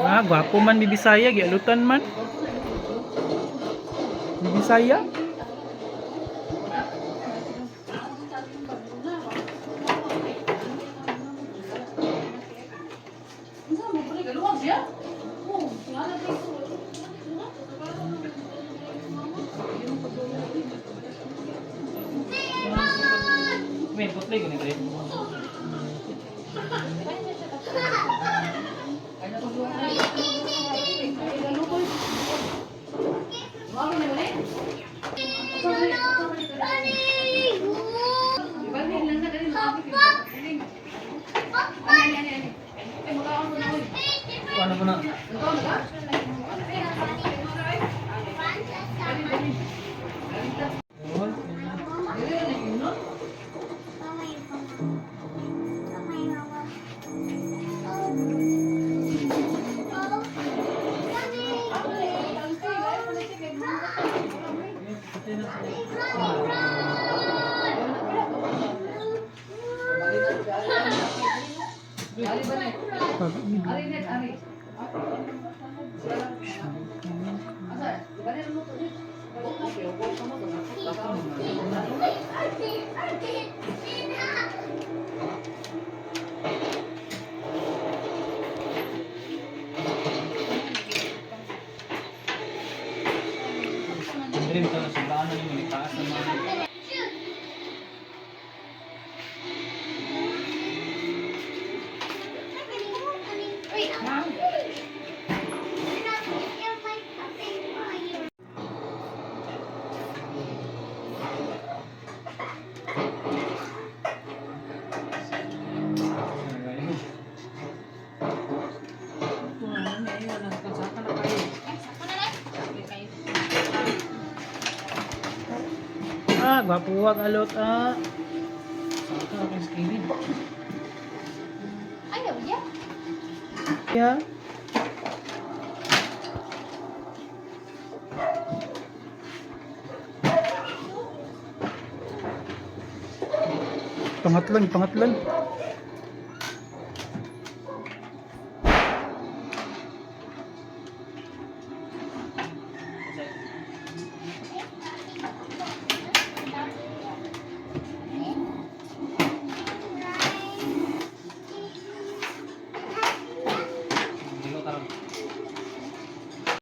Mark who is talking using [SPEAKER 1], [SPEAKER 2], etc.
[SPEAKER 1] Ah, gwapo man bibisaya, gialutan man. Bibisaya? May putli gani pre. Ano mo na? Dili mo na sa ni mo ni taas na mga. Ah, gwapo wag alot ah. Saka akong skinny.
[SPEAKER 2] Ayaw, yeah.
[SPEAKER 1] Yeah. Pangatlan, pangatlan.